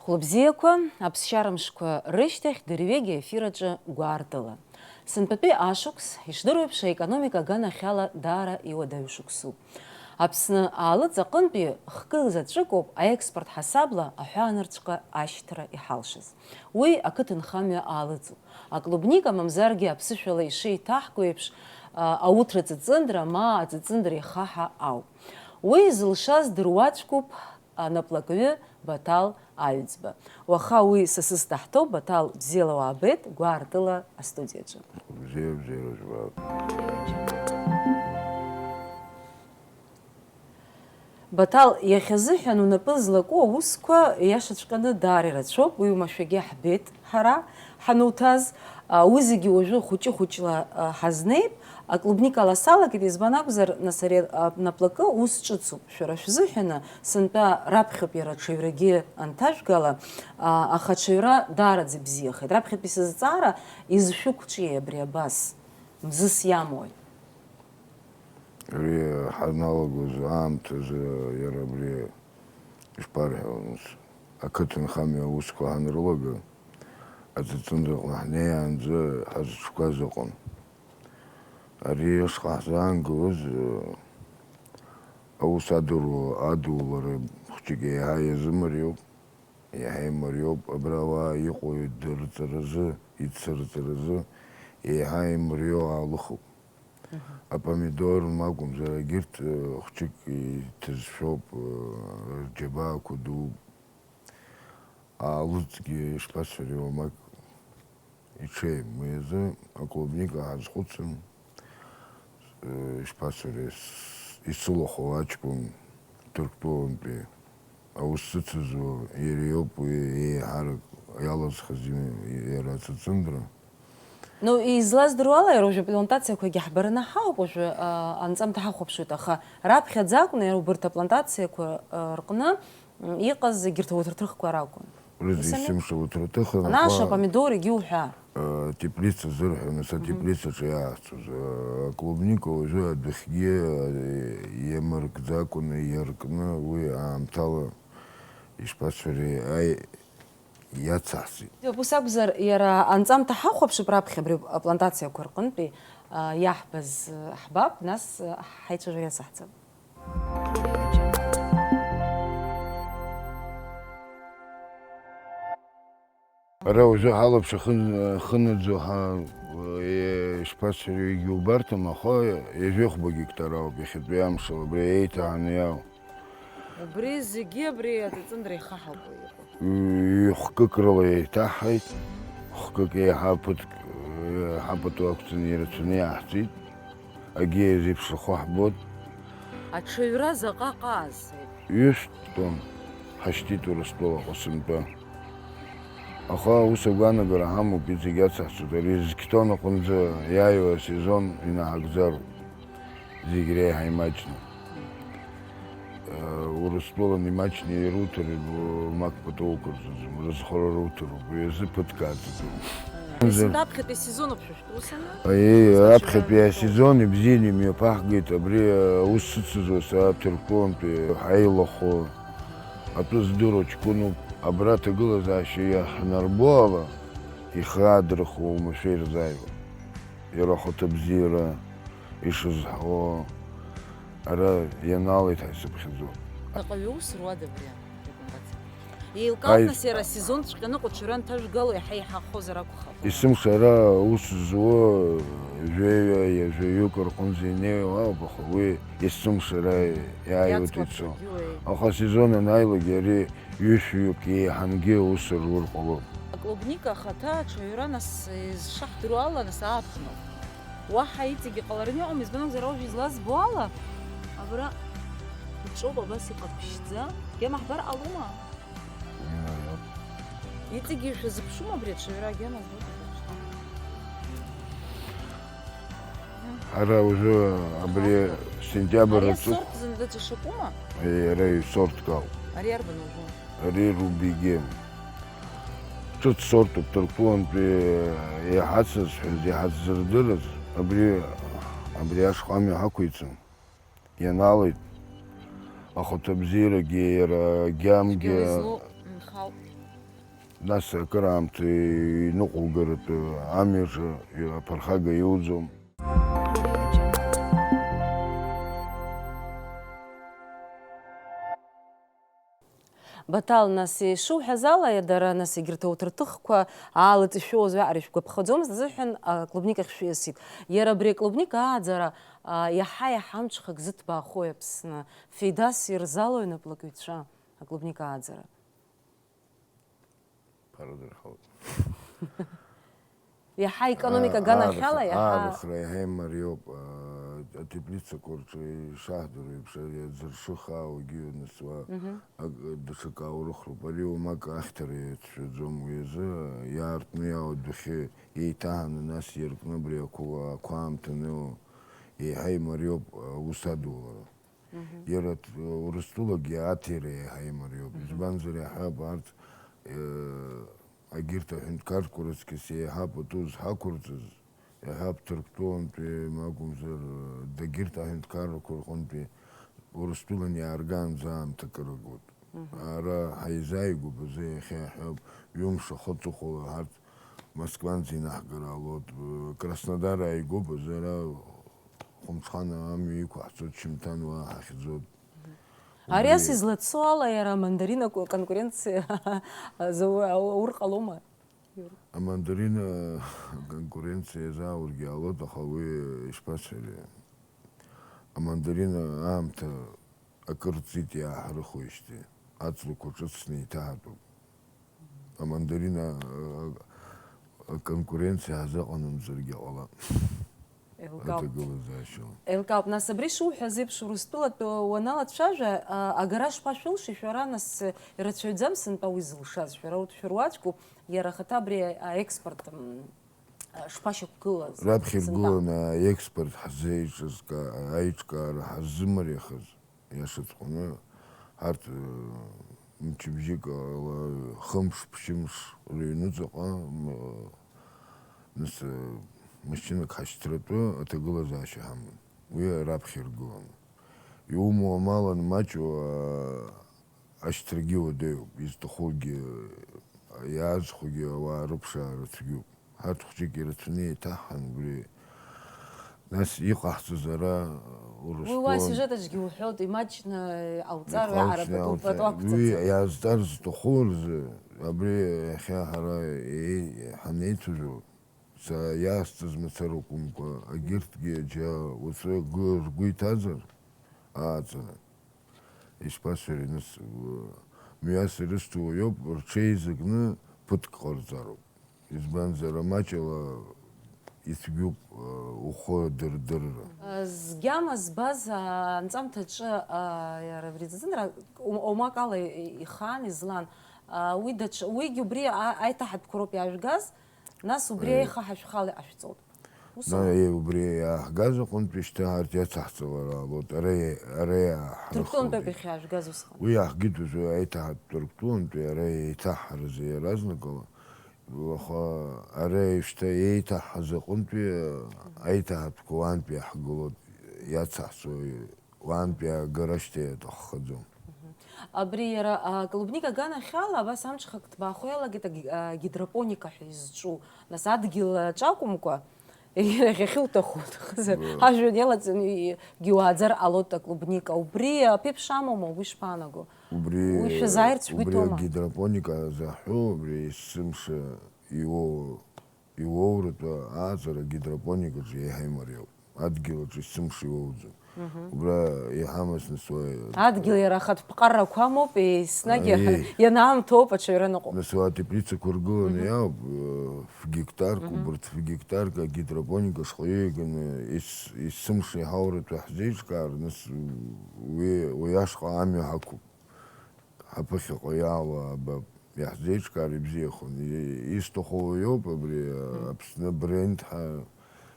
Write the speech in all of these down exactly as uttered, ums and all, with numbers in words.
Хәлыбзиақәа, аԥсшьара мшқәа рышьҭахь дырҩегьых аефир аҿы гәаартыла. Сынтәатәи ашықәс, ишдыру еиԥш, аекономика аганахьала даара иуадаҩу шықәсуп. Аԥсны аалыҵ аҟынтәи хкы заҵәыкоуп аекспорт ҳасабла аҳәаанырцәҟа ашьҭра иҳалшаз. Уи ақыҭанхамҩа аалыҵуп. Аклубника, мамзаргьы аԥсышәала ишеиҭаҳго еиԥш, а, ауҭра ҵыҵындра ма аҵыҵындра ихаҳа ауп. Уи зылшаз дыруаӡәкуп анаплакҩы Баҭал Аҩӡба. Уаха уи сасыс даҳҭоуп. Баҭал, бзиала уаабеит, гәаартыла астудиаҿы. Бзиа, бзиара жәбап. Баҭал, иахьазыҳәан унапы злаку аусқәа иашаҵәҟьаны даара ирацәоуп, уи уамашәагьы ҳбеит ҳара ҳануҭаз. А, уи зегьы уажәы хәыҷы-хәыҷла, а, ҳазнеип. Аклубникала салагеит, избан акәзар, нас ари, а, наплакы ус ҿыцуп. Шәара шәзыҳәаны, сынтәа раԥхьоуп иара аҽаҩрагьы анҭажәгала, а, аха аҽаҩра даараӡа ибзиахеит. Раԥхьатәи сызҵаара, изшәықәҿиеи абри абас, мзыс иамои? Ари ҳаналагоз аамҭазы иара абри ишԥарҳәо, нас, ақыҭанхамҩа аусқәа ҳанрылага, аҵыҵындраҟны ҳнеиаанӡа ҳазҿқәаз ыҟан. Ари ашҟа ҳзаангылоз, аус адулара, адулара хәҷык еиҳа иазымариоуп, еиҳа имариоуп, абра ауаа иҟоу идырҵаразы, ицырҵаразы еиҳа имариоу аалыхуп. Мгм. Апомидор макәымзар, егьырҭ, э, хәҷык иҭызшәоуп, э, рџьабаақәа дууп. Аалыҵгьы, ишԥасҳәари, уамак иҽеим. Уи азы аклубника ҳазхәыцын, э, ишԥасҳәари, с-, исылахәу аҷкәын Ҭырқәтәылантәи аус зыцызуа иара иоуп, уи еиҳарак иалызхыз и-, иара аҵыҵындра. Ну, излаздыруа ала, иара уажәы аплантациақәагьы ҳбараны ҳауп, уажәы, а, анҵамҭа ҳахәаԥшуеит, аха раԥхьаӡа акәны иара убарҭ аплантациақәа, а, рҟны, м, иҟаз егьырҭ ауҭраҭыхқәа ракәын. Рызегь Исами? Сымша ауҭраҭыхын, Анаша, аха, апомидор, егьи уҳәа. А, теплица зырҳәо, нас, Мгм. Атеплицаҿы иааҳцоз, а, аклубника уажәы адәахьгьы, а, иамыркӡакәаны, иаркны, уи аамҭала, ишԥасҳәари, аи-, иацаҳҵеит. Ус акәзар, иара анҵамҭа ҳахәаԥшып раԥхьа абри аплантациақәа рҟынтәи, а, иаҳбаз, а, ҳбап, нас, а, ҳаицәажәара иацаҳҵап. Ара уажәы ҳалаԥш ахын-, ахынаӡо ҳа-, е-, ишԥасҳәари, егьиубарҭам, аха ҩажәихәба гектар ауп иахьатәи амшала абри еиҭаҳаны иаау. Убри зегьы абри аҵыҵындра ихаҳауп уи иҟоу. Ҩ-, хкык рыла еиҭаҳҳаит, хкык еиҳа ԥыҭк, еиҳа пату ақәҵаны ирацәаны иаҳҵеит, агьи иазеиԥшрахо ҳбоит. Аҽаҩра заҟа ҟаазеи? Ҩышә тонн ҳашьҭит Урыстәылаҟа сынтәа. Аха ус агәаанагара ҳамоуп, иҵегь ацаҳҵоит, ари зқьтон аҟынӡа иааиуа асезон инаҳагӡароуп. Зегь реиҳа имаҷны. Э, Урыстәылан имаҷны ируҭар, б-, мак пату укырҵаӡом, рызхара руҭароуп, уи азы ԥыҭк ааӡаӡом. Есынтә аԥхьатәи асезон ауп шәа шәтәы, ус ами? Аиеи, Сашьа аԥхьатәи Иван асезон ибзианы имҩаԥаҳгеит, абри, э, аус сыцызуа сааҭ Ҭырқәтәылантәи ҳаилахәы атәы здыруа ҷкәыноуп, абра аҭагылазаашьа иаҳнарбо ала, ихы аадырхуа уамашәа ирзааиуа. Иара ахаҭа бзиара ишызҳауа, ара ианалеит ҳаисыԥхьаӡо. Заҟаҩы ус руада абри аплантациа? Еилкаауп, Аи- нас, иара асезонҵәҟьа ныҟәо аҽаҩра анҭажәгало иаҳа иҳахозар акәхап. Есымша ара ус зуа жәаҩа, ҩажәаҩык рҟынӡа инеиуа ауп, аха уи есымша ара иааиуеит ицо. Иацклаԥшуагьы уеи. Аха асезон анааилак ари ҩышәҩык еиҳангьы аус рур ҟалоит. Аклубника ахаҭа аҽаҩра, нас, изшаҳдыруа ала, нас, ааԥыноуп. Уаҳа иҵегь иҟалараны иҟам, избан акәзар, ауаҩы излазбо ала, абра иҿоуп абас иҟаԥшьӡа. Гьама ҳбар ҟалома? Иҵегь шәазыԥшума абри аҽаҩра, гьама ҳбар? Ара уажәы абри сентиабр Ари аҵыхә. Асорт зынӡа даҽа шакәума? Е, ара исорт ауп. Ари арбан уажәы? Ари рубиген. Ҿыц сортуп, Ҭырқәтәылантәи иҳацызҳәаз, иҳацзырдырыз, абри, абри ашҟа амҩа ҳақәиҵон. Ианалеит ахаҭабзиарагьы, иара агьамгьы. Цәгьала излоу нхауп. Нас акыраамҭа иныҟәылгаратәы амҩаҿы аԥырхага иуӡом. Баҭал, нас, ишуҳәаз ала, дара, нас, егьырҭ ауҭырҭыхқәа аалыҵ ишәоуз уаҟара ишәгәаԥхаӡомызт азыҳәан, аклубникахь шәиасит. Иара абри аклубника ааӡара, а, иаҳа-иаҳа амҽхак зыҭбаахои Аԥсны? Феидас ирзалои анаплакҩцәа аклубника ааӡара? Ԥара дырхаут. Иаҳа аекономика аганахьала, иаҳа. Аарыхра иаҳа имариоуп, а, атеплицақәа рҿы ишаҳдыруа еиԥш, ари аӡыршы хаа уагьы ианысуа, ак-, даҽакы аурыхроуп. Ари уамак ахьҭара иацәшәаӡом, уи азы иаартны иаауа адәахьы еиҭаҳаны, нас иаркны абри ақәа-, ақәа аамҭаны еиҳа имариоуп аус адулара. Иара т-, Урыстәылагьы аҭира еиҳа имариоуп. Избанзар, иаҳҳәап, арҭ, э, агьырҭ аҳәынҭқарқәа рыцкьыс еиҳа пату зҳақәырҵаз, иаҳҳәап, Ҭырқәтәылантәи, макәымзар, дагьырҭ аҳәынҭқаррақәа рҟынтәи Урыстәылан иааргаанӡа аамҭа акыр агоит. Ара ҳаизааигәоуп азы, иахьа иаҳҳәап, ҩымш ахы аҵыхәала ҳарҭ Москванӡа инаҳгар ҟалоит, Краснодар ааигәоуп, азы ара Хәымҽхан амҩа иқәаҳҵоит, шьымҭан уа ҳахьӡоит. Ари ас излацо ала, иара амандарин аку-, конкуренциа заур ҟалома? Амандарин, э, конкуренциа иазааургьы ҟалоит, аха уи ишԥасҳәари? Амандарин аамҭа акыр ҵит иааҳарыхуеижьҭеи, аҵлақәа ҿыцны еиҭаҳатәуп. Амандарин, а, а, аконкуренциа ҳзыҟанамҵаргьы ҟалап. Еилкаауп. Аҭагылазаашьала. Еилкаауп. Нас абри шуҳәаз еиԥш, Урыстәылатәы уаналацәажәа, а, агара шԥашәылшеи шәара, нас, ирацәаҩӡам сынтәа уи зылшаз, шәара урҭ шәыруаӡәкуп, иара ахаҭа абри аекспорт, м, а, шԥашьақәгылаз сынтәа? Раԥхьа иргыланы аекспорт ҳзеиҿызка-, аиҿкаара ҳаззымариахаз, иашаҵәҟьаны, арҭ, э, мчыбжьык ала, хымш, ԥшьымш рыҩнуҵаҟа, м, нас, э, машьынак ҳашьҭратәы аҭагылазаашьа ҳаман. Уи раԥхьа иргыланы. Иумоу амал анмаҷу, а, ашьҭрагьы уадаҩуп, изҭахугьы, иаазхәогьы ауаа рыԥшаара цәгьоуп. Ҳарҭ хәҷык ирацәаны еиҭаҳҳан убри. Нас иҟаҳҵаз ара, Урыстәылан. Уи уа асиужет аҿгьы уҳәоит, имаҷны ауҵар, уи аҟара пату, пату ақәҵаӡом. Уи иазҵаар зҭаху рзы, абри иахьа ҳара еи-, ҳанеицәажәо, са иаасҵаз мацара акәымкәа, агьырҭгьы џьа уаҵәы агәы ргәы иҭазар, ааӡара. Ишԥасҳәари, нас, мҩас ирысҭо уаҩуп, рҽеизакны ԥыҭк ҟарҵароуп. Избанзар, амаҷ ала ицәгьоуп, ухы дырдырра. Згьама збаз, а, анҵамҭаҿы, а, иара абри азыӡынра, ом-, омак ала и-, ихаан, излан. А, уи даҽа, уигьы убри а-, аиҭаҳатәқәа роуп иаажәгаз, нас убри, э, аиха ҳашәхала иҟашәҵоит. Ус аума? Э, убри иааҳгаз аҟынтәи шьҭа арҭ иацаҳҵалар ҟалоит, ара иа-, ара иааҳархәоит. Ҭырқәтәылантәи иахьаажәгаз усҟан. Уи иаҳгеит уажәы аиҭаҳатә Ҭырқәтәылантәи ара еиҭаҳҳаразы иаразнакала. Аха ара шьҭа еиҭаҳҳаз аҟынтәи аиҭаҳатәқәа уантәи иаҳгылоит, иацаҳҵо, уантәи аагара шьҭа иаҭаххаӡом. Абри иара, а, клубника аганахьала абас амҽхак ҭбаахо иалагеит аг-, а, гидропоника ҳәа изҿу, нас адгьыл аҿы акәымкәа, иахьа иахьуҭаху, уҭахызар, ажәҩан иалаҵаны игьуааӡар ҟалоит аклубника. Убри аԥеиԥш амоума, угәы ишԥаанаго? Убри, уи шәазааирц шәгәы убри иҭоума? Агидропоника заҳәо, убри есымша иуоу, иуоуратәы ааҵара агидропоникаҿы еиҳа имариоуп. Адгьыл аҿы есымша иуоуӡом. Мгм. Убра иҳамаз нас уа. Адгьыл иара ахатә ԥҟарақәа амоуп, еснагь ианаамҭоуп аҽаҩра ныҟәо. Нас уа атеплицақәа ргыланы, мгм, иауп, э, фгектарк, мгм, убарҭ фгектарк агидропоника шҟа ииаганы ес-, есымша иҳауратәы ҳзеиҿкаар, нас уи, уи ашҟа амҩа ҳақәуп. Ҳаԥыхьаҟа иаауа абап, иаҳзеиҿкаар ибзиахон. И-, исҭаху уиоуп абри, мм, Аԥсны бренд ҳәа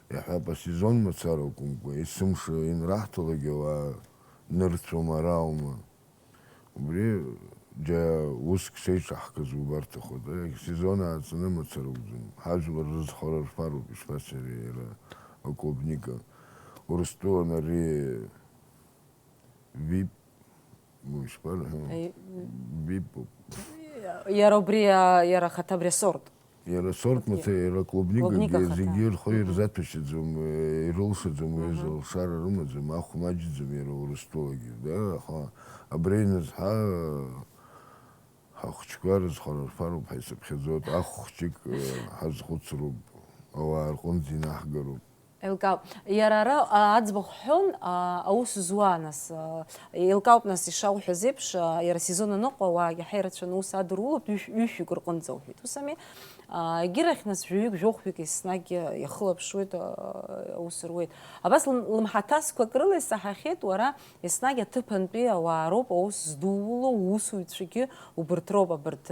иаҳҳәап, асезон мацара акәымкәа, есымша инраҳҭалак ауаа нырцәоума, араума. Убри џьа уск шеиҿаҳкыз убарҭахоит. Асезон ааҵны мацара акәӡам. Ҳажәлар рызхара рфароуп, ишԥасҳәари, иара аклубника. Урыстәылан ари Вип, ну, ишԥарҳәо? Аи, випуп. Иара убри, а, иара ахаҭа абри асорт. Иара асорт мацара, иара клубникагьы клубника ахаҭа. Зегьы рхы ирзаҭәашьаӡом, ирылшаӡом, уи азы лшара рымаӡам, ахә маҷӡам иара Урыстәылагьы, да, аха абри аҩнызҳа ҳахәыҷқәа рызхара рфароуп ҳәа исыԥхьаӡоит, ахә хәҷык, э, ҳазхәыцроуп, ауаа рҟынӡа инаҳгароуп. Еилкаауп. Иара ара, а, аӡбахә ҳҳәон, а, аус зуа, нас, а, еилкаауп, нас, ишауҳәаз еиԥш, а, иара асезон аныҟоу ауаагьы ҳаирацәаны аус адырулоит, ҩышә-, ҩышәҩык рҟынӡа уҳәеит, ус ами? А, егьирахь, нас, жәаҩык, жәохәҩык еснагь иахылаԥшуеит, а, аус руеит. Абас лым-, лымҳаҭасқәак рыла исаҳахьеит, уара еснагь аҭыԥантәи ауаа роуп аус здууло, уусуҩцәагьы убырҭ роуп, абарҭ,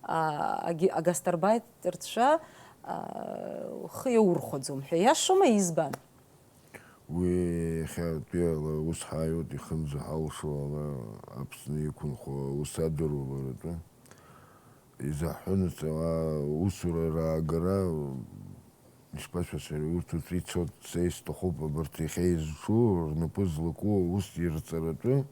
а, аги-, агастарбайтерцәа, а, лхы иаурхәаӡом ҳәа. Иашоума, избан? Уи иахьатәиала ус ҳааиуеит, ихынӡаҳалшо ала Аԥсны иқәынхо аус адыруаларатәы изаҳҳәонаҵ ауаа усура раагара, ишԥасҳәари, урҭ уаҵәы ицоит, са исҭахуп абарҭ иахьа изҿу, рнапы злаку аус ирҵаратәы.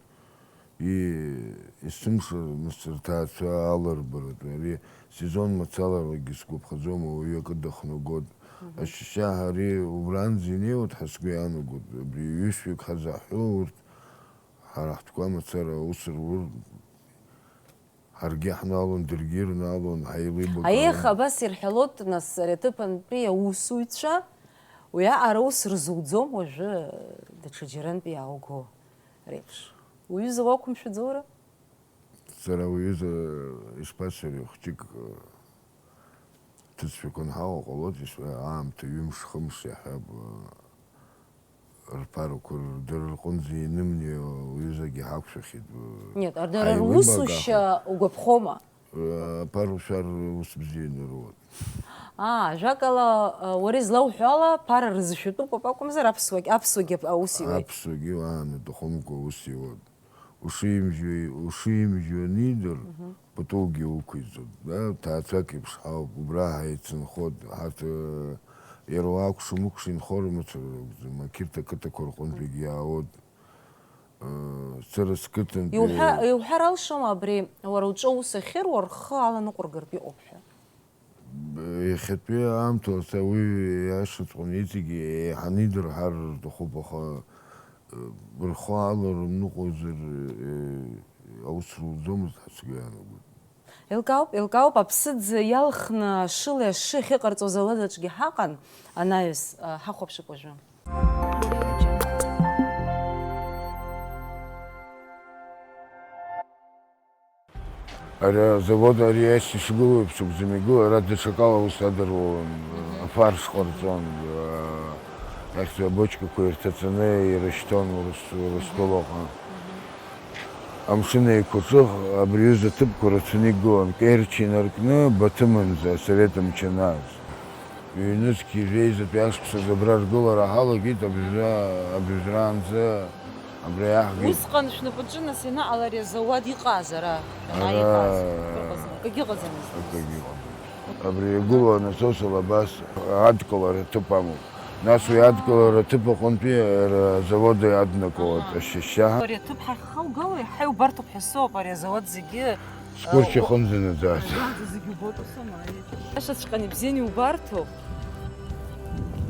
И-, есымша нас рҭаацәа аларбаратәы, ари сезон мацаларагьы сгәаԥхаӡом, ауаҩы акы дахнагоит. Ашьшьаҳәа ари убранӡа инеиуеит ҳәа сгәы иаанагоит, абри ҩышәҩык ҳазаҳҳәо урҭ, ҳара ҳтәқәа мацара аус рур, ҳаргьы ҳналон, даргьы ирналон, ҳаилибакаауан. Аиех, абас ирҳәалоит, нас, ари аҭыԥантәи аусуҩцәа, уиаҟара аус рзуӡом уажәы даҽа џьарантәи иаауго. Реиԥш. Уҩыза уақәымшәаӡои уара? Сара уҩыза ишԥасҳәари, хәҷык, ҭыӡшәақәа анҳауа ҟалоит, ишәа-, аамҭа ҩымш-хымш иаҳҳәап, рԥарақәа дара рҟынӡа ианымнеи уҩызагьы ҳақәшәахьеит. Нет, дара русушьа угәаԥхома? Аԥара ушәар ус бзианы руан. Аа, ажәакала, уара излауҳәо ала, ԥара рзышәатәуп ауп акәымзар, аԥсуагь, аԥсуагьы аус иуеит. Аԥсуагьы уааны дыхәымкәа аус иуан. Ушимжьо, ушимжьо анидыр, патугьы уқәиҵон. Да, ҭаацәак еиԥш ҳауп, убра ҳаицынхоит, ҳарҭ, иара уа акәша-мыкәша инхо рымацара ракәӡам, ақьырҭа ақыҭақәа рҟынтәигьы иаауеит. Сара сқыҭантәи Иуҳәа-, иуҳәар алшома абри, уара уҿы аус ахьыруа рхы аланыҟәыргартә иҟоуп ҳәа? Иахьатәи аамҭала са уи иашаҵәҟьаны иҵегьы еиҳаны идырҳар рҭахуп, аха, э, рхы аларымныҟәозар, э, аус руӡомызт ҳәа сгәы иаанагоит. Еилкаауп, еилкаауп, аԥсыӡ иалхны ашыла ашьшьыҳәа ахьыҟарҵоз ауадаҿгьы ҳаҟан, анаҩс, э, ҳахәаԥшып уажәы. Ари азавод ари ас ишгылоу еиԥш акәӡам игылоу, ара даҽакала аус адыруан, афарш ҟарҵон, ахьӡ-, абочкақәа ирҭаҵаны ирышьҭон Урыс-, Урыстәылаҟа. Амшын еиқәаҿы абри аҩыза аҭыԥқәа рацәаны игылан, Керчь инаркны Баҭымынӡа, асовет мчы анааз. Ҩнызқь ҩажәеизатәи ашықәсазы абра ргылара ҳалагеит, абыжәра-, абыжәраанӡа абра иаҳгеит. Усҟан шәнапаҿы, нас, ианаҟала ари азауад иҟааз ара? Ара иҟааз? Акгьы ыҟаӡамызт. Акгьы ыҟаӡамызт. Абри иагәылоу анасос алабас адкылара аҭыԥ амоуп. Нас уи адкылара аҭыԥ аҟынтәи ара азавод иаднакылоит ашьшьаҳәа. Ари аҭыԥ ҳахьхаугало иаҳа иубарҭоуп ҳәа соуп, ари азауад зегьы Скәырчы аҟынӡа наӡааӡа. Наӡааӡа зегьы убоит, ус ама, аиеи. Иашаҵәҟьаны ибзианы иубарҭоуп.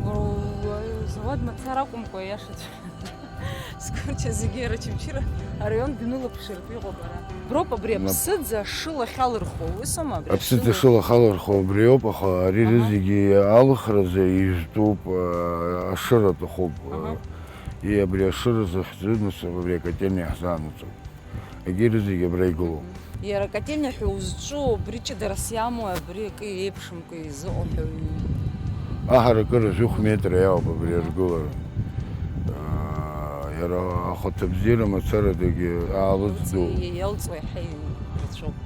Уара у-, у-, зауад мацара акәымкәа, иашаҵәҟьаны. Скәырча зегьы иара Очамчыра араион днылаԥшыртә иҟоуп ара. Броуп абри Нап. Аԥсыӡ ашыла ахьалырхуа, ус ама абри Аԥсыӡ ашыла? Ашыла ахьалырхуа убриоуп, аха ари Аҳа. Рызегьы алхразы ижәтәуп, а, ашыра аҭахуп. Аҳа. И абри ашыра захьӡу, нас, абри акотельниа ҳзаанаҵоит. Егьи рызегьы абра игылоуп. Иара акотельниа ҳәа узҿу, убри ҷыдарас иамоу, абри акы еиԥшымкәа изыҟоу ҳәа ҩ-. Аҳаракыра жәохә метра иаауп абри аргылара. Аа, иара ахәаҭабзиара мацарадагьы аалыҵ ду. Иалҵуа, иалҵуа иаҳа ирацәоуп.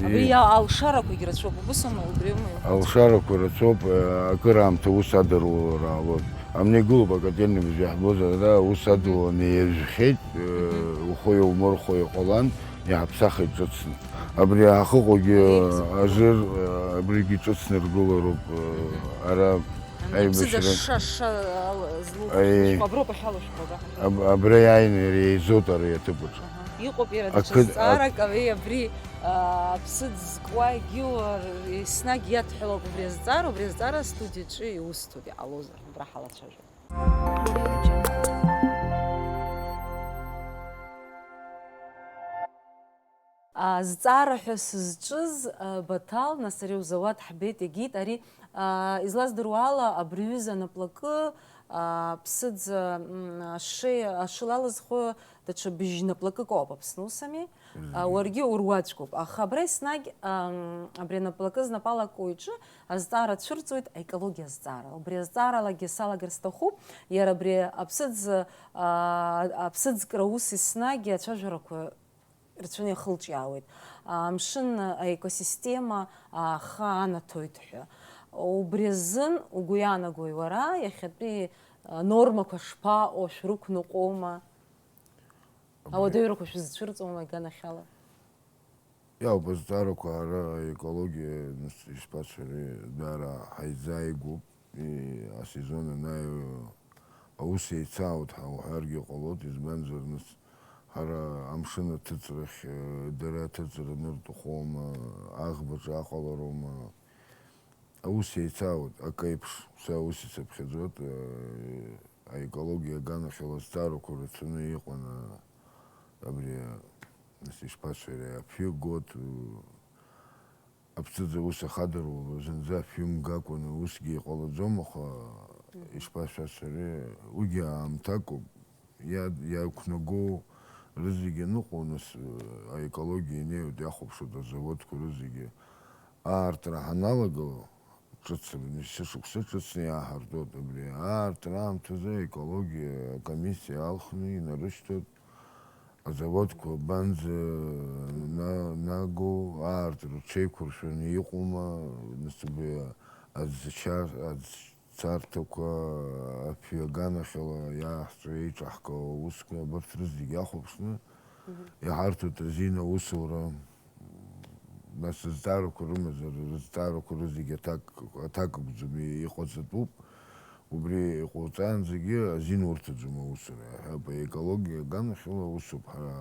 И- Абри иа-, алшарақәагьы рацәоуп, убыс ама, убри аума иуҳәо? Алшарақәа рацәоуп, э, акыраамҭа ус адырулара аалоит. Амни гылоуп акотельный бызшәа иаҳбозар, ара ус адуланы иажәхьеит, э, ухәы иумырхәо иҟалан, иҳаԥсахит ҿыцны. Абри ҳахыҟоугьы ажыр, э, абригьы ҿыцны ргылароуп, э, ара аибашьра. Аԥсыӡ ашша, ашша ала злоу Аи. Шәҟәы аброуп ахьалоу шәҟәы, да? Аб-, абра иааины иара еизоит ари аҭыԥ аҿы. Аҳа. Иҟоуп иара даҽа зҵаарак, ари абри, аа, аԥсыӡ зкуа егьиу, еснагь иадҳәалоуп убри азҵаара, убри азҵаара астудиаҿы иусҭоит, иҟалозар, убра ҳалацәажәап. А, зҵаара ҳәа сызҿыз, а, Баҭал, нас ари узауад ҳбеит, егьит, ари, а, излаздыруа ала, абри ҩыза анаплакы, а, ԥсыӡ, м, ашеи-, ашыла алызхуа даҽа быжь наплакык ауп Аԥсны, усами? А, уаргьы уруаӡәкуп. Аха абра еснагь, ам, абри анаплакы знапы алаку иҿы азҵаара цәырҵуеит, аекологиа азҵаара. Убри азҵааралагьы салагар сҭахуп, иара абри аԥсыӡ, а, аԥсыӡкра ус еснагь ацәажәарақәа рацәаны иахылҿиаауеит. Амшын аекосистема ааха анаҭоит ҳәа. Убри азын угәы иаанагои уара, иахьатәи, а, нормақәа шԥаҟоу, шәрықәныҟәома? Абри ауадаҩрақәа шәызцәырҵуама иганахьала? Иаауп, азҵаарақәа ара аекологиа, нас, ишԥацәари, даара ҳаизааигәоуп. И-, асезон анааи, аус еицаауеит ҳәа уҳәаргьы ҟалоит, избанзар, нас, ҳара амшын аҭыҵрахь, э, дара аҭыҵра ныртәхома, аӷбаҿы аҟалароума, аус еицаауеит, акы еиԥш, сара ус исыԥхьаӡоит, э, аекологиа аганахьала азҵаарақәа рацәаны иҟан, э, абри, э, нас ишԥацәари, афҩы гот, э, Аԥсыӡ аус ахадароуп, зынӡа афҩы мгакәаны усгьы иҟалаӡом, аха ишԥасҳәац ари, уигьы аамҭакоуп, иа-, иақәнагоу рызегьы аныҟоу, нас, аекологиа инеиуеит, иахәаԥшуеит азаводқәа рызегьы. Аартра ҳаналагало, ҿыц, есышықәса ҿыцны иааҳартуеит абри. Аартра аамҭазы аекологиа акомиссиа алхны инарышьҭоит. Азаводқәа абанӡа на-, нагоу, аартра рҽеиқәыршәаны иҟоума, нас убри аӡ-, аӡ-, царҭақәа, афҩы аганахьала иааҳҵо, еиҿаҳкаауа аусқәа, абарҭ рызегьы иахәаԥшны, мгм, иҳарҭоит азин аусура. Нас зҵаарақәа рымазар, рызҵаарақәа рызегьы аҭак, аҭак акәӡам, иҟаҵатәуп. Убри иҟауҵаанӡагьы азин урҭаӡом аусура. Иаҳҳәап, аекологиа аганахьала усуп ҳара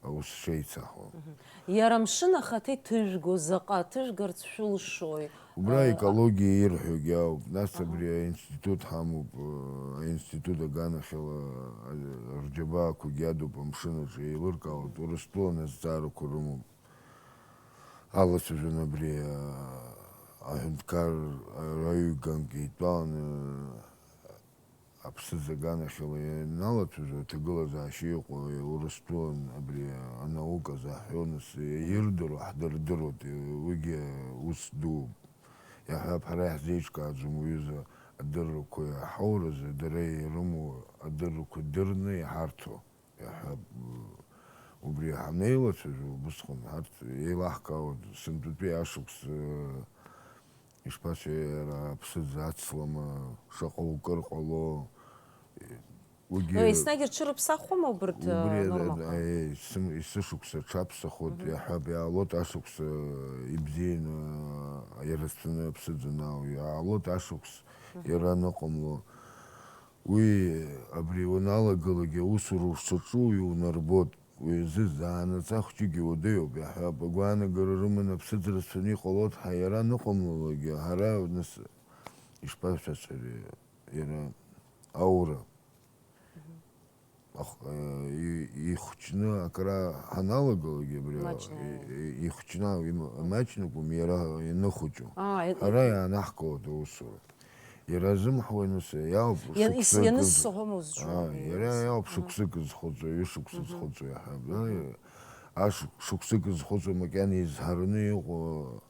аус шеицаҳуа. Мгм. Иара амшын ахаҭа иҭыжәго заҟа ҭыжәгарц шәылшои? Убра, а, аекологиа ирҳәогьы ауп. Нас, аҳа, абри аинститут ҳамоуп, аинститут аганахьала, а, рџьабаақәагьы адуп амшын аҿы еилыркаауеит. Урыстәылан азҵаарақәа рымоуп. Алацәажәон абри, а, аҳәынҭқар, а, раҩганк еидтәаланы, аԥсыӡ аганахьала ианалацәажәо, аҭагылазаашьа иҟоу Урыстәылан абри анаука заҳҳәо, нас, ирдыруа ҳдырдыруеит, уигьы ус дууп. Иаҳҳәап, ҳара иаҳзеиҿкааӡом уҩыза адыррақәа иаҳауразы, дара ирымоу адыррақәа дырны иҳарҭо. Иаҳҳәап, убри ҳанеилацәажәо, убысҟан ҳарҭ еилаҳкаауан, сынтәатәи ашықәс, э, ишԥасҳәеи, иара аԥсыӡ ацлама, шаҟа укыр ҟало, уигьы. Э, еснагь рҽырыԥсахуама убырҭ, э, убри, нормақәа? Э, исым-, есышықәса аҽаԥсахоит, мгм, иаҳҳәап, иаалоит ашықәс, э, ибзианы, э, иара рацәаны аԥсыӡ анаау, иаалоит ашықәс, мгм, иара аныҟамло. Уи абри уаналагалак, аусура ушаҿу иунарбоит. Уи азы заанаҵ ахәҷык иуадаҩуп, иаҳҳәап, агәаанагара рыманы аԥсыӡ рацәаны иҟалоит ҳәа иара аныҟамлалакгьы, ҳара, нас, ишԥашәацәари, иара аура. Ах-, э, и-, ихәҷны акра ҳаналагалак, абри, маҷны, и-, и-, ихәҷны, им-, маҷны акәым, иара ианыхәыҷу. Аа, и-, ҳара иаанаҳкылоит аусура. Иара азымҳауа ианыс-, иауп, иан-, ис-, шықәсык, ианысҳәома узҿу? Аа, иара иауп, аха, шықәсык зхыҵуа, ҩышықәса, мгм, зхыҵуа иаҳҳәап. Мгм. Ашықәсык зхыҵуа макьана изҳараны иҟоу,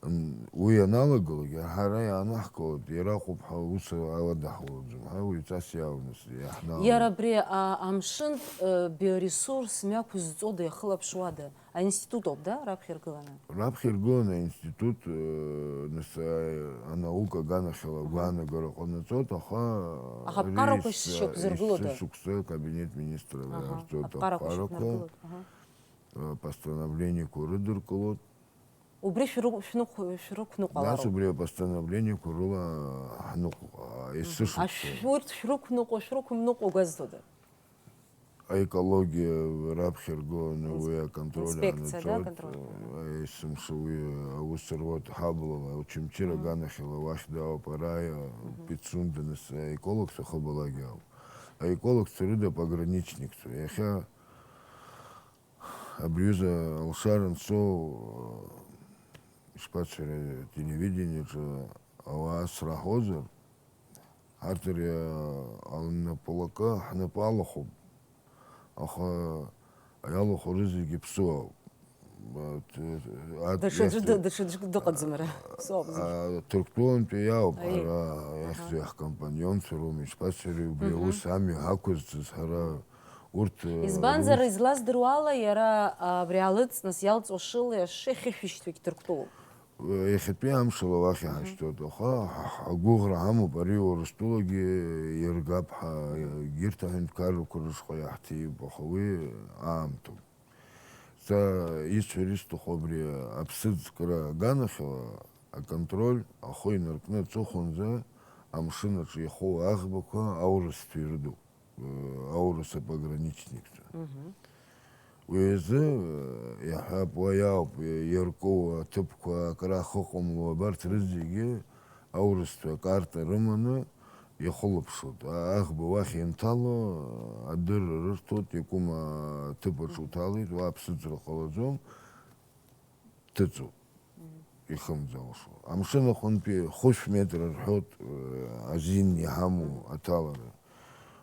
м, уи аналагалак, ҳара иаанаҳкылоит, иара акәуп ҳәа аус аладаҳулаӡом. Ҳа уаҩҵас иаауны иаҳналагоит. Иара абри, а, амшынтә, э, биоресурс мҩақәызҵода, иахылаԥшуада? Аинститут ауп, да, раԥхьа иргыланы? Раԥхьа иргыланы аинститут, э, нас, э, анаука аганахьала, аҳа, агәаанагара ҟанаҵоит, аха, аха аԥҟарақәа рейс, э, шьақәзыргылода? Есышықәса акабинет министров, аҳа, иаартуеит аԥҟарақәа аԥҟарақәа, шьақәнаргылоит, аҳа, э, постановлениақәа рыдыркылоит. Убри шәры-, шәныҟә-, шәрықәныҟәалароуп. Нас убри апостановлениақәа рыла ҳныҟә-, аха, есышықәса. Ашә-, урҭ шәрықәныҟәо, шәрықәымныҟәо гәазҭода? Аекологиа раԥхьа иргыланы Инс-, уи аконтроль инспекциа, да, анаҵоит. Аконтроль. Есымша уи аус руеит ҳаблала, Очамчыра Мгм. аганахьала уахь даауп, ара Мгм. Пицунда, нас аекологцәа хабалагьы ауп. Аекологцәа рыда пограничникцәа. Иахьа абри аҩыза алшара анцо, ишԥацәеи, телевидениеҿы ауаа сраҳозар, ҳарҭ ари алнапылакы ҳнапы алахәуп, аха иалахәу рызегьы ԥсуа ауп. Даҽаӡәы ды-, даҽаӡәы дыҟаӡам ара. Ԥсуа ауп зегьы. Ҭырқәтәылантәи иауп, Аиеи. Ҳара иахьӡу Аҳа. Ҳкомпанионцәа роума, ишԥацәеи, убри Мгм. аус ами ҳақәызҵаз ҳара, урҭ, э, Избанзар, рус- излаздыруа ала, иара, а, абри алыҵ, нас иалҵуа шыла иашши ахьышәишьҭоугь Ҭырқәтәылоуп. Иахьатәи амшала уахь Мгм. иҳашьҭоуп, аха ҳгәыӷра ҳамоуп, ари Урыстәылагьы иргап ҳәа, егьырҭ аҳәынҭқаррақәа рышҟа иаҳҭип, аха уи аамҭоуп. Са исҳәар исҭаху абри аԥсыӡкра аганахьала аконтроль ахы инаркны аҵыхәанӡа амшын аҿы ихоу аӷбақәа аурысцәа ирыдуп. Аурыс апограничникцәа. Мгм. Уи азы, э, иаҳҳәап, уа иауп, э, иарку аҭыԥқәа, акрах ыҟамло, абарҭ рызегьы аурысцәа акарта рыманы ихылаԥшуеит. А-, аӷба уахь ианҭало, адырра рырҭоит, иакәым аҭыԥ аҿы Мгм. уҭалеит, уа аԥсыӡра ҟалаӡом. Ҭыҵуп, Мм. ихымӡалшо. Амшын аҟынтәи хәышә метра рҳәоит, э, азин иҳамоу Мм. аҭалара.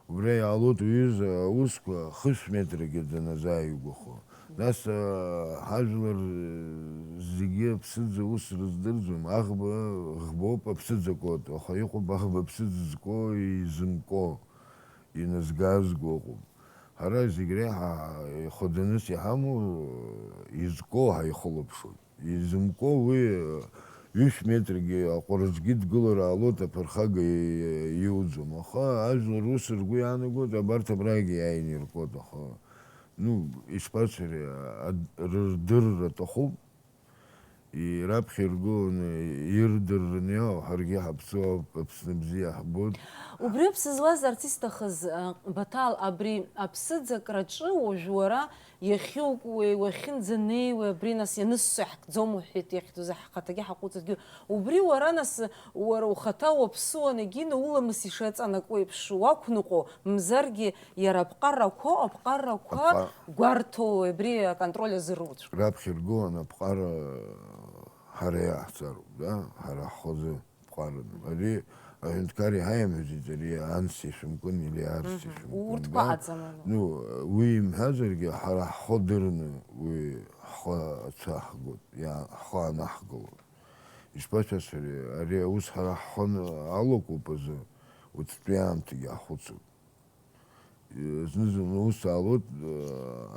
Убра иаалоит уҩыза аусқәа хышә метрагьы даназааигәахо. Нас, э, ҳажәлар, э, зегьы аԥсыӡ аус рыздырӡом. Аӷба ӷбоуп аԥсыӡ акуеит, аха иҟоуп аӷба аԥсыӡ зку, изымку, иназгазго ыҟоуп. Ҳара зегь реиҳа ихаданыс иҳамоу, изку ҳаихылаԥшуеит. Изымку уи ҩышә метргьы аҟәараҿгьы дгылар ҟалоит, аԥырхага иуӡом. Аха ажәлар ус ргәы иаанагоит, абарҭ абрагьы иааины иркуеит, аха, ну, ишԥацәари, ад-, рырдырра аҭахуп. И-, раԥхьа иргыланы ирдырраны иҟоу, ҳаргьы ҳаԥсуа ауп, Аԥсны бзиа ҳбоит. Убри аԥсы злаз арҭ исҭахыз, а, Баҭал, абри аԥсыӡ акраҿы уажә уара иахьукуеи, уахьынӡанеиуеи, абри нас ианысҵо иаҳкӡом уҳәеит, иахьӡузеи ҳхаҭагьы ҳаҟәыҵыргьы. Убри уара нас, уара ухаҭа уаԥсуан, егьины уламыс ишаҵанакуа еиԥш уақәныҟәо, мзаргьы иара аԥҟарақәоу, аԥҟарақәа Аԥҟа- гәарҭоу, абри аконтроль азыруцәоу. Раԥхьа иргылан аԥҟара ҳара иаҳҵароуп, да? Ҳара ҳхазы ԥҟаран. Ари аҳәынҭқар иҳаимҳәаӡеит, ари анс ишәымкын или арс Мгм. ишәымкын, Урҭқәа да? Аӡам, ала. Ну, уи имҳәазаргьы, ҳара ҳхы дырны уи ҳхы ацәаҳгоит, иа-, ҳхы анаҳгылоит. Ишԥашәасҳәари, ари аус ҳара ҳхы алоуп азы, уаҵәтәи аамҭагьы ҳхәыцып. Зны-зынла ус аалоит,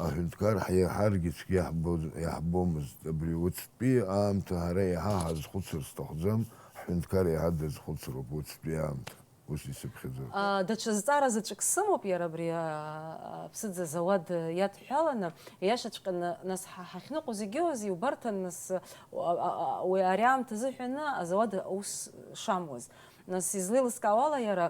аҳәынҭқар ҳаиҳаргьы цәгьа иаҳбоз-, иаҳбомызт. Абри уаҵәтәи аамҭа ҳара еиҳа ҳазхәыцыр сҭахӡам, ҳҳәынҭқар еиҳа дазхәыцроуп уаҵәтәи аамҭа. Ус исыԥхьаӡоит. А, даҽа зҵаара заҵәык сымоуп иара абри, а, аԥсыӡ азауад иадҳәаланы, иашаҵәҟьаны, нас ҳа-, ҳахьныҟәо зегьы ыҟоузеи, убарҭан, нас, а, а, а, уи ари аамҭа азыҳәаны азауад аус шамуаз. Нас излеилыскаауа ала иара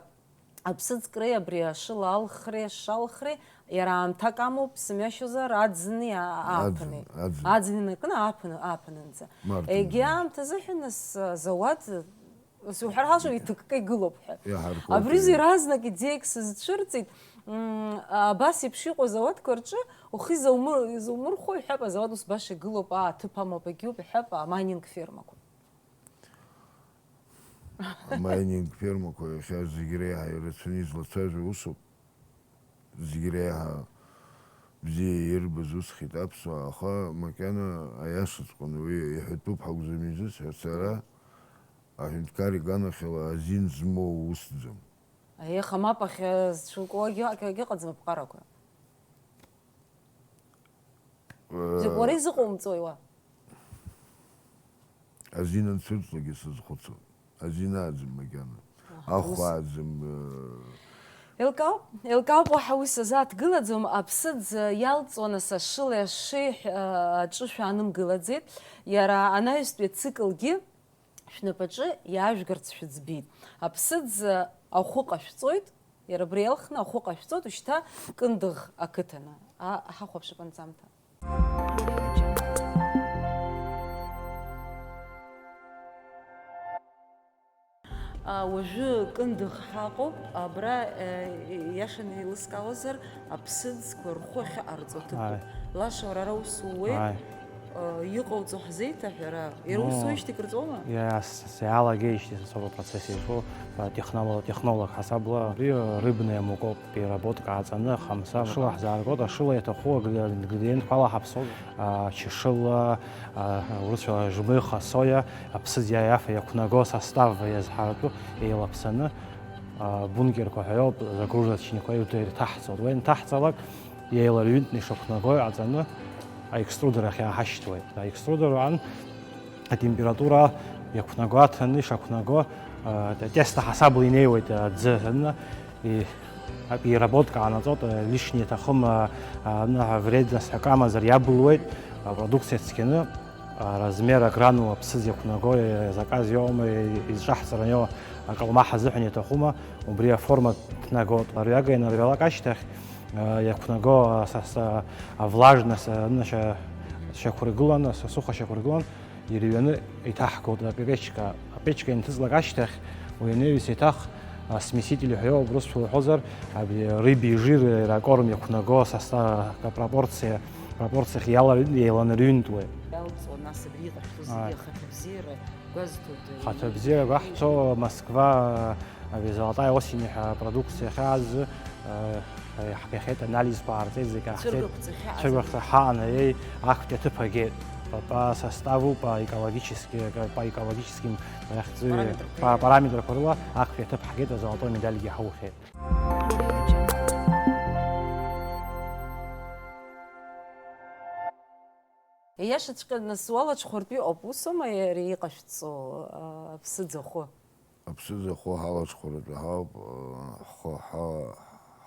аԥсыӡкреи абри ашыла алхреи, ашша алхреи, иара аамҭак амоуп, сымҩашьозар, аӡыни а-, ааԥыни. Аӡын, аӡын. Аӡын инаркны ааԥын, ааԥынынӡа. Март Егьи мза. Аамҭа азыҳәан, нас, а, зауад Ус уҳәар ҳалшоит, иҭыкка игылоуп ҳәа. Иаҳаркуп, Абри ии. Иаразнак идеиак сызцәырҵит. М, абас еиԥш иҟоу азауадқәа рҿы ухы изаумыр-, изаумырхәо, иҳәап, азауад ус баша игылоуп, аа, аҭыԥ амоуп, егьиуп, иҳәап, амайнинг фермақәа. Амайнинг фермақәа иахьа зегь реиҳа ирацәаны излацәажәо усуп. Зегь реиҳа бзиа ирбаз усхит аԥсуаа, аха макьана аиашаҵәҟьаны уи иҳәатәуп ҳакәӡам изысҳәарц, ара аҳәынҭқар иганахьала азин змоу усӡам. Еиха, мап, ахьа зцәынкуагьы акгьы ыҟаӡам аԥҟарақәа. Э, Зегь уара изыҟоумҵои уа? Азин анцәырҵлакгьы сазхәыцуан. Азин аӡым макьана. Аҳа, Ахәа ус. Аӡым, э, Еилкаауп, еилкаауп, уаҳа уи сазааҭгылаӡом, аԥсыӡ иалҵуа нас ашылеи ашеи ҳәа, аҿышә аанымгылаӡеит. Иара анаҩстәи ациклгьы шәнапаҿы иаажәгарц шәыӡбеит. Аԥсыӡ ахәы ҟашәҵоит, Иара абри иалхны ахәы ҟашәҵоит, ушьҭа Кындыӷ ақыҭаны. А, ҳахәаԥшып анҵамҭа. А, уажәы Кындыӷ ҳаҟоуп, абра, э, иашаны еилыскаауазар, аԥсыӡқәа рхәы ахьыҟарҵо ҭыԥуп. Ааи. Лаша, уара ара ус ууеит. Ааи. Э, иҟауҵо ҳзеиҭаҳәара, иара ус Ну, уижьҭеи кырҵәома? Иа-, с-, с-, иалагеижьҭеи са соуп апроцесс иаҿу, а, технолог, технолог ҳасабла. Абри, э, рыбная мукоуп, переработка ҟаҵаны, хамса, шыла ҳзааргоит, ашыла иаҭаху агри-, ингредиентқәа ала ҳаԥсоуп. А, чышыла, а, урысшәала жмыха, соя, аԥсыӡ иафа иақәнаго состав иазҳаратәы еилаԥсаны, а, бункерқәа ҳәа иоуп, загружечникқәа ирҭаҳҵоит. Уи анҭаҳҵалак, еиларҩынтны ишақәнаго иҟаҵаны аэкструдер ахь иааҳашьҭуеит. Аэкструдер аан атемпература иақәнаго аҭаны ишақәнаго, а, тесто ҳасабла инеиуеит аӡы аҭаны, и-, переработка ҟанаҵоит, а, лишнее иаҭахым, а, а, ны-, вредность ҳәа акы амазар иабылуеит, апродукциа цқьаны, а, размер агранула аԥсыӡ иақәнаго, а, заказ иоума, и-, изҿаҳҵараны иоуа акалмаҳ азыҳәан иаҭахума, убри аформа ҭнагоит. Арҩага ианарҩалак ашьҭахь, а, иақәнаго, а, са, са, авлажность, а, ны-, шьа-, шьақәыргылан, асасуха шьақәыргылан, ирҩаны иҭаҳгоит апечка. Апечка инҭыҵлак ашьҭахь, уи анаҩс еиҭах, а, смеситель ҳәа иоуп, урысшәала уҳәозар, абри рыбеи жири ракорм иақәнаго состав, пропорциа, пропорциахь иалар-, еиланарҩынтуеит. Иалҵуа, нас абри иҟашәҵо зегьы Ааи. Ахаҭабзиара гәазҭоит. Хаҭабзиара гәаҳҭо, Москва, абри Золотая осень ҳәа апродукциа ахьааз, э, ҳ-, ҳбахьеит, анализқәа аарҵеит, зегь ааҳҵеит. Цәыргақәҵа хьаҟаӡам. Цәыргақәҵа ҳаҟаны, еи, актәи аҭыԥ агеит. Па, па составу, по экологически-, по экологическим, э, хьӡы-, Параметрқәа па, рыла. Параметрқәа рыла актәи аҭыԥ ҳагеит, азолотой медальгьы ҳаухьеит. Иашаҵәҟьаны, суалаҽхәыртәы иҟоуп, усоума, иара иҟашәҵо, а, аԥсыӡ ахәы? Аԥсыӡ ахәы ҳалаҽхәаратәы ҳауп, а, ҳхы, ҳа-,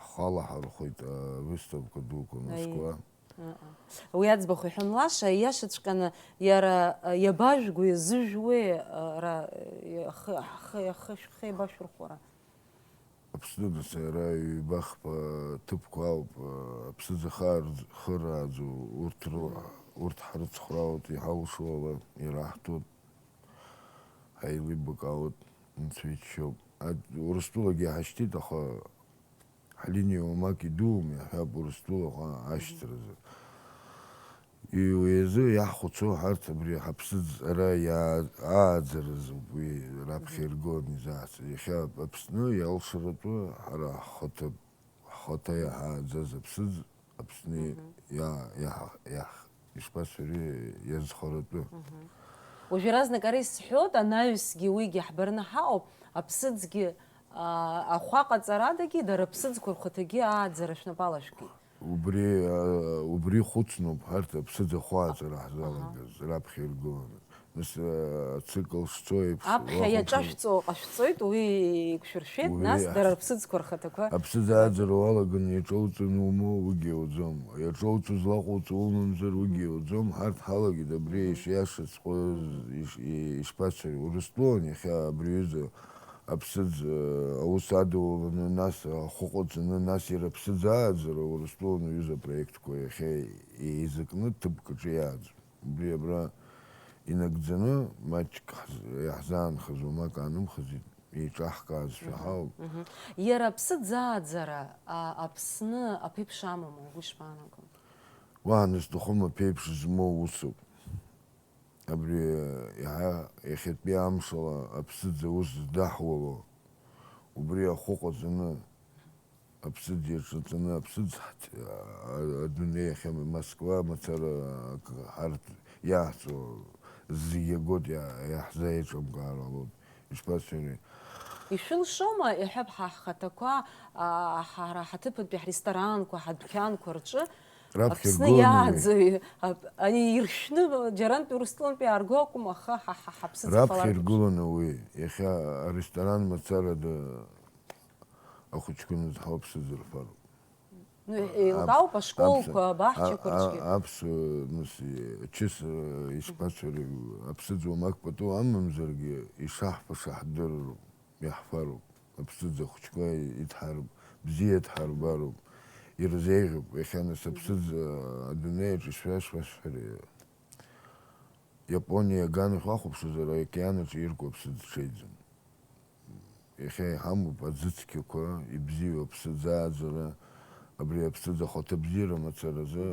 ҳхы алаҳархәит, а, выставка дуқәа Аиеи. Москва. Аҟа. Уи аӡбахә иҳәон Лаша, иашаҵәҟьаны, иара, а, иабажәго, иазыжәуеи, а, ара, а, ахы, ахы, ахы шәхы еибашәырхәара? Аԥсны дасу иара ҩба-хԥа ҭыԥқәа ауп, аԥсыӡ ахы аарӡ-, хырааӡо, урҭ ры-, урҭ ҳрыцхраауеит, иҳалшо ала ираҳҭоит, ҳаилибакаауеит, нцәа иџьшьоуп. Ад-, Урыстәылагьы иҳашьҭит, аха ҳлиниа уамак идууам, иаҳҳәап, Урыстәылаҟа ашьҭразы. Уи азы иаҳхәыцуа ҳарҭ абри ҳаԥсыӡ ара иаа-, ааӡаразоуп уи раԥхьа ирго анизаҳҵо. Иахьа Аԥсны иалшаратәы ҳара ҳхаҭа, ҳхаҭа иаҳааӡаз аԥсыӡ Аԥсны Мгм. иа-, иаҳ-, иаҳ-, ишԥасҳәари, иазхаратәы. Мгм. Уажә иаразнак ара исҳәоит, анаҩсгьы уигьы ҳбарны ҳаҟоуп, аԥсыӡгьы, аа, ахәаҟаҵарадагьы, дара аԥсыӡқәа рхаҭагьы ааӡара шәнапала шәкит. Убри, а, убри хәыцноуп ҳарҭ аԥсыӡ ахәаҵара Аҳа. ҳзалагаз, раԥхьа иргыланы. Нас, а, ацикл шцо еиԥш, Аԥхьа уахәаԥшыр иаҿашәҵо ҟашәҵоит, уи еиқәшәыршәеит, Уи нас дара аԥсыӡқәа рхаҭақәа. Аԥсыӡ ааӡара уалаганы иаҿоуҵаны умоу, уигьы иуӡом. Иаҿоуҵо злаҟоуҵо умамзар, уигьы иуӡом. Ҳарҭ ҳалагеит абри Мгм. ишиашаҵәҟьоз, иш-, и-, ишԥацари, Урыстәылан иахьа абри аҩыза аԥсыӡ, э, аус адулаланы, нас ахәы ҟаҵаны, нас иара аԥсыӡ ааӡара Урыстәылан уҩыза апроектқәа иахьа еизакны ҭыԥк аҿы иааӡоит. Убри абра инагӡаны маҷк ҳз-, иаҳзаанхаз уамак аанымхаӡеит, еиҿаҳкаазшәа Мгм, ҳауп. мгм. Иара аԥсыӡ ааӡара, а, Аԥсны аԥеиԥш амоума, угәы ишԥаанаго? Уаҳа нас дыхәом, аԥеиԥш змоу усуп. Абри иаҳа иахьатәи амшала аԥсыӡ аус здаҳуало, убри ахәы ҟаҵаны, аԥсыӡ иаҿаҵаны, аԥсыӡ ҳҭ-, а-, адунеи ахь, Москва мацара акы ҳарҭ иаҳҵо зегьы агоит, иа-, иаҳзеиҿамкаар ҟалоит. Ишԥасҳәари? Ишәылшома, иҳәап, ҳа ҳхаҭақәа, а, ҳара ҳаҭыԥантәи ҳресторанқәа, ҳадәқьанқәа рҿы Раԥхьа Аԥсны иргыланы уи. иааӡаҩ, ап-, ани иршәны, џьарантәи Урыстәылантәи иаарго акәым, аха ҳа, ҳа, ҳаԥсыӡ Раԥхьа ҟалартә. иргыланы уи. Иахьа аресторан мацарада ахәыҷқәа нызҳауп сыдырфароуп. Ну, еилкаауп Ап-, ашколқәа, аԥсуа, абаҳчақәа а-, а-, рҿгьы. аԥсуа, нас, ачыс, э, ишԥацәари, аԥсыӡ уамак пату амамзаргьы, ишаҳфаша ҳдыруп, иаҳфароуп. Аԥсыӡ ахәыҷқәа идҳаруп. бзиа дҳарбароуп, ирзеиӷьуп, иахьа нас аԥсыӡ, а, адунеи аҿы ишәашәасҳәари, Иапониа аганахь уахәаԥшызар, аокеан аҿы ирку аԥсыӡ ҽеиӡам. Иахьа иҳамоуп аӡы цқьақәа, ибзиоу аԥсыӡ ааӡара, абри аԥсыӡ ахәаҭа бзиара мацаразы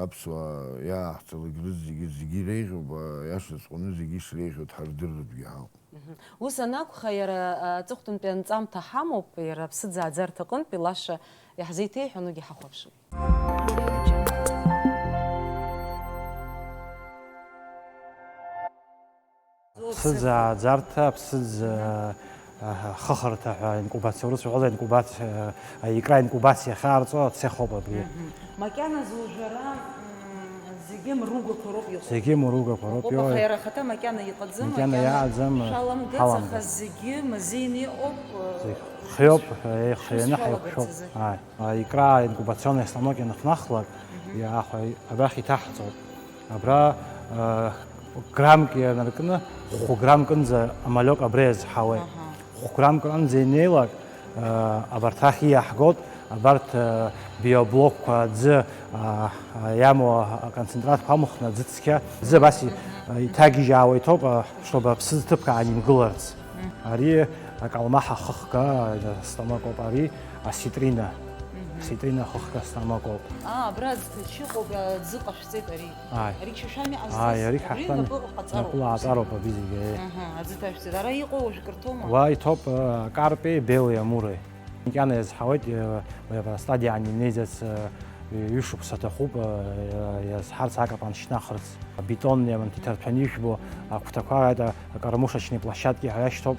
аԥсуаа иааҳҵалак рызегьы, зегьы иреиӷьуп, аиашаҵәҟьаны зегьы ишреиӷьу дҳардырратәгьы ҳауп. Мгм. Ус анакәха, иара, а, аҵыхәтәантәи анҵамҭа ҳамоуп, иара аԥсыӡ ааӡарҭа аҟынтәи лаша иаҳзеиҭеиҳәон, уигьы ҳахәаԥшып. Аԥсыӡ ааӡарҭа, аԥсыӡ, а, а, хыхырҭа ҳәа инкубациа, урысшәа иҟазар инкубациа, а, икра инкубациа ахьаарҵо ацех ауп абри. Мгм. Макьаназы уажәы ара, м, зегьы мругақәа роуп иҟоу. Зегьы мругақәа роуп иҟоу. Аха иара ахаҭа макьана иҟаӡам, макьана макьана иааӡам, шәаламгац, ҳаламган. Аха зегьы мазеины иҟоуп, э, зегь хиоуп, еихианы ҳаиқәшәоуп. Шәышәалагарц азы. Ааи. Аикра инкубационный станок ианахнахлак, мгм, иаахәа абрахь иҭаҳҵоит. Абра, э, граммк ианаркны, хәы граммкынӡа амалиок абра иазҳауеит. Аҳа. Хә граммк аҟынӡа инеилак, э, абарҭ рахь ииаҳгоит, абарҭ, э, биоблокқәа аӡы, а, а, иамоу аконцентратқәа амхны аӡы цқьа, аӡы абас и-, иҭагьежьаауа иҭоуп, а, чтобы аԥсыӡ ҭыԥк аанимгыларц. Ари акалмаҳа хыхга, а, станок ауп, ари аситрина. Мгм. Аситрина хыхга станок ауп. Аа, абра аӡҭачы ыҟоуп, аӡы ҟашәҵеит ари. Ааи. Ари чашәами ҟазҵаз? Ааи, ари абри ҳашәами. Напы ҟаҵароуп. Напыла ааҵароуп абри зегьы, еи. Аҳа, аӡы ҭашәҵеит. Ара иҟоу уажә кыр ҭоума? Уа иҭоуп, а, карпи белые амуры. Макьана иазҳауеит, э, уи абра астадиа анинеиӡац, э, ҩышықәса аҭахуп, э, иазҳарц, акапан шьҭнахырц. Абетон иаман иҭарҭәаны ижәбо агәҭақәа, это кормушечные площадки ҳәа иашьҭоуп.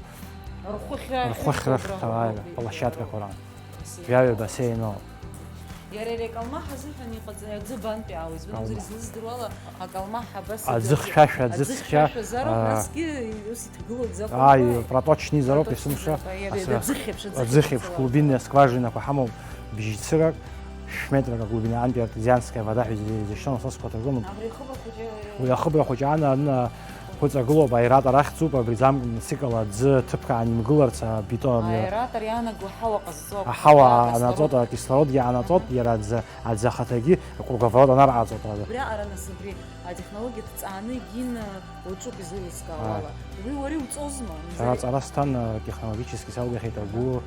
Рхәыхьра, рхәыхьра ахьыҟоу, хьҭала, убра, площадкақәа ран. Бассейн. Жәаҩа бассейн ауп. Иара иара акалмаҳ азыҳәан иҟаҵа-, аӡы бантәи аауеит, избан акәзар, излыздыруала, акалмаҳ абас аӡы хьшәашәа, аӡы аӡы цқьа, хьшәашәазароуп, а, насгьы ус иҭагылоуп, закәанқәа. Ааи, проточныйзароуп, проточныйзароуп, есымша, иара ас-, аӡыхь еиԥш, аӡыхь аӡыхь еиԥш, глубинная скважинақәа ҳамоуп, бжьцырак, шә-метрак аглубина, антиартезианская вода ҳәа изы-, изышьҭоу насосқәа ҭагылоуп. Абри ахыбра хәыҷы, уи ахыбра хәыҷы ана, ана, Хәыҵагылоуп, аератор ахьӡуп, абри ӡамк мцикала аӡы ҭыԥк аанимгыларц, абетон. Аератор иаанаго аҳауа ҟазҵо, аҳауа анаҵоит, акислородгьы анаҵоит, иара аӡы, аӡы ахаҭагьы круговорот анарҟаҵоит. Убриаҟара нас абри атехнологиа ҭҵааны егьин лҿуп изеилыскаауа ала. Уи уара иуҵозма? Сара ҵара сҭан, технологически салгахьеит агәы,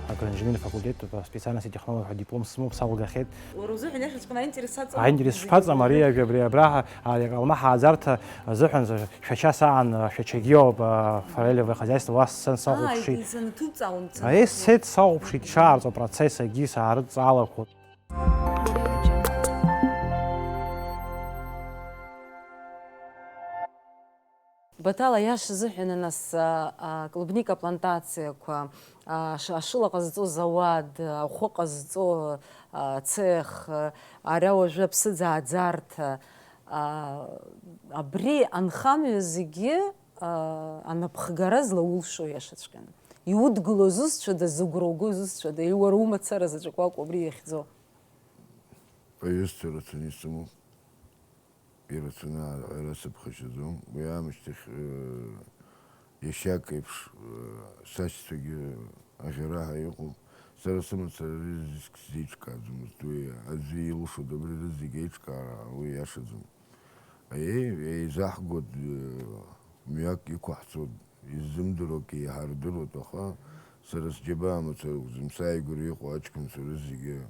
агроинженерный факультет, специальности технолог ҳәа диплом сымоуп, салгахьеит. Уара узыҳәан иашаҵәҟьаны аинтерес саҵам. Аинтерес шԥаҵам, ари ажәа абри абраҟа, ари акалмаҳа ааӡарҭа азыҳәан шәача саан, шәачагьы ауп, форелевое хозяйство, уа сцен сахәаԥшит. Ааи, санҭуҵаауан, аи, сцеит, сахәаԥшит, ишаарҵо процесс агьи саарыдҵаалақәоит. Баҭал, аиаша азыҳәан, нас, а, а, клубника плантациақәа, а, ш-, ашыла ҟазҵо зауад, ахәы ҟазҵо, а, цех, а, ара уажәы аԥсыӡ ааӡарҭа, а, абри анхамҩа зегьы, а, анапхгара злаулшо иашаҵәҟьаны. Иудгыло зусҭцәада, зыгәра уго зусҭцәада, или уара умацара заҵәык уакәу абри иахьӡо? Аҩызцәа рацәаны исымоуп. Ирацәаны аҳәара сыԥхашьаӡом. Уи аамышьҭахь, э, иашьак еиԥш, э, сашьцәагьы аӷьараҳәа иҟоуп. Сара сымацара ари зегь сзеиҿкааӡомызт. Уи аӡәы илшоит абри рызегь аиҿкаара, уи иашаӡам. Аиеи, еизаҳгоит, э, мҩак иқәаҳҵоит, иззымдыруа акы иҳардыруеит, аха сара сџьабаа мацара акәӡам, сааигәара иҟоу аҷкәынцәа рызегьы.